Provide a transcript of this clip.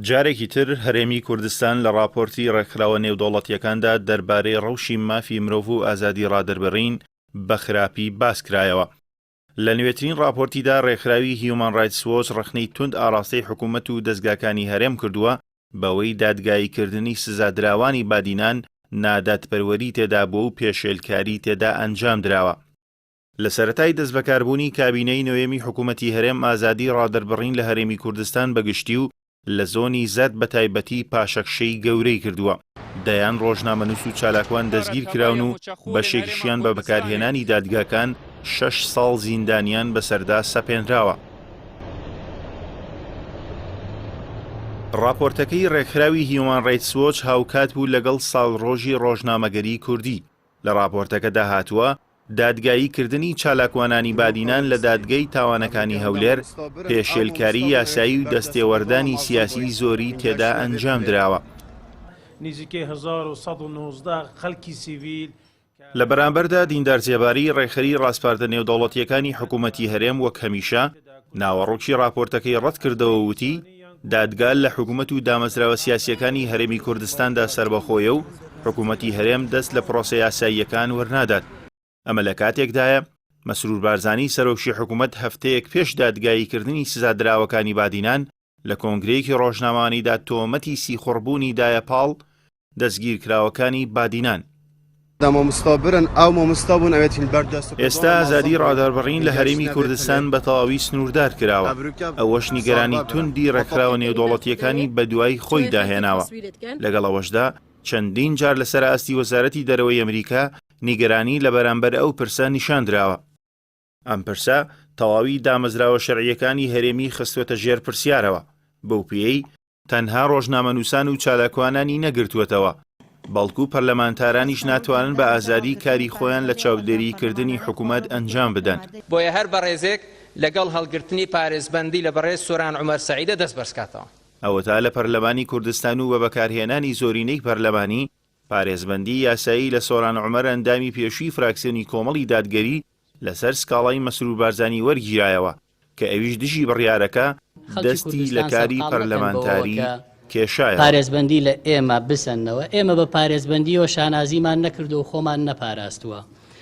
جارێکی تر هەرێمی کوردستان لە ڕاپۆرتی ڕێکخراوە نێودەوڵەتییەکاندا دەربارەی ڕەوشی مافی مرۆڤ و ئازادی ڕادەربڕین بە خراپی باس کرایەوە. لە نوێترین ڕاپۆرتیدا ڕێکخراوی هیومان ڕایتس وۆچ ڕەخنەی توند ئاڕاستەی حکوومەت و دەزگاکانی هەرێم کردووە بەوەی دادگاییکردنی سزادراوانی بادینان نادادپەروەری تێدا بووە و پێشێلکاری تێدا ئەنجام دراوە. لە سەرەتای دەستبەکاربوونی کابینەی نۆیەمی حکوومەتی هەرێم ئازادی ڕادەربڕین لە هەرێمی کوردستان بە گشتی و لە زۆنی زەرد بە تایبەتی پاشەکشەی گەورەی کردووە. دەیان ڕۆژنامەنووس و چالاکوان دەستگیر کراون و بەشێکیشیان بە بەکارهێنانی دادگاکان شەش ساڵ زیندانیان بەسەردا سەپێنراوە. ڕاپۆرتەکەی ڕێکخراوی هیومان ڕایتس وۆچ هاوکات بوو لەگەڵ ساڵڕۆژی ڕۆژنامەگەریی کوردی. لە ڕاپۆرتەکەدا هاتووە، دادگایی کردنی چالاکوانانی بادینان لە دادگەی تاوانەکانی هەولێر پێشێلکاری یاسایی و دەستێوەردانی سیاسی زۆری تێدا ئەنجام دراوە. لە بەرامبەردا دیندار زێباری ڕێکخەری ڕاسپاردە نێودەوڵەتییەکانی حکوومەتی هەرێم وەک هەمیشە ناوەڕۆکی ڕاپۆرتەکەی ڕەتکردەوە و وتی، دادگا لە حکوومەت و دامەزراوە سیاسییەکانی هەرێمی کوردستاندا سەربەخۆیە و حکوومەتی هەرێم دەست لە پرۆسە یاساییەکان وەرنادات. ئەمە لە کاتێکدایە، مەسرور بارزانی سەرۆکی حکوومەت هەفتەیەک پێش دادگاییکردنی سزادراوەکانی بادینان لە کۆنگرەیەکی ڕۆژنامەوانیدا تۆمەتی سیخوڕبوونی دایە پاڵ دەستگیرکراوەکانی بادینان. ئێستا ئازادی ڕادەربڕین لە هەرێمی کوردستان بە تەواوی سنووردار کراوە، ئەوەش نیگەرانی توندی ڕێکخراوە نێودەوڵەتییەکانی بەدوای خۆیدا هێناوە. لەگەڵ ئەوەشدا چەندین جار لەسەر ئاستی وەزارەتی دەرەوەی ئەمریکا نیگەرانی لە بەرامبەر ئەو پرسە نیشان دراوە. ئەم پرسە تەواوی دامەزراوە شەرعییەکانی هەرێمی خستووەتە ژێر پرسیارەوە، بەو پێیەی تەنها ڕۆژنامەنووسان و چالاکوانانی نەگرتووەتەوە، بەڵکو پەرلەمانتارانیش ناتوانن بە ئازادی کاری خۆیان لە چاودێریکردنی حکومەت ئەنجام بدەن. بۆیە هەر بەڕێزێک لەگەڵ هەڵگرتنی پارێزبەندی لە بەڕێز سۆران عومەر سەعیدە دەست بەرزکاتەوە. ئەوەتا لە پەرلەمانی کوردستان و بە بەکارهێنانی زۆرینەی پەرلەمانی، پارێزبەندی یاسایی لە سۆران عومەر ئەندامی پێشووی فراکسیۆنی کۆمەڵی دادگەری لەسەر سکاڵای مەسرور بارزانی وەرگیرایەوە کە ئەویش دژی بڕیارەکە خەڵکی دەستی لە کوردستان کاری سەرقاڵ نەکەن بەوەوە پەرلەمانتاری کە کێشایەوە. پارێزبەندی لە ئێمە بسەننەوە، ئێمە بە پارێزبەندییەوە شانازیمان نەکردووە و خۆمان نەپاراستووە.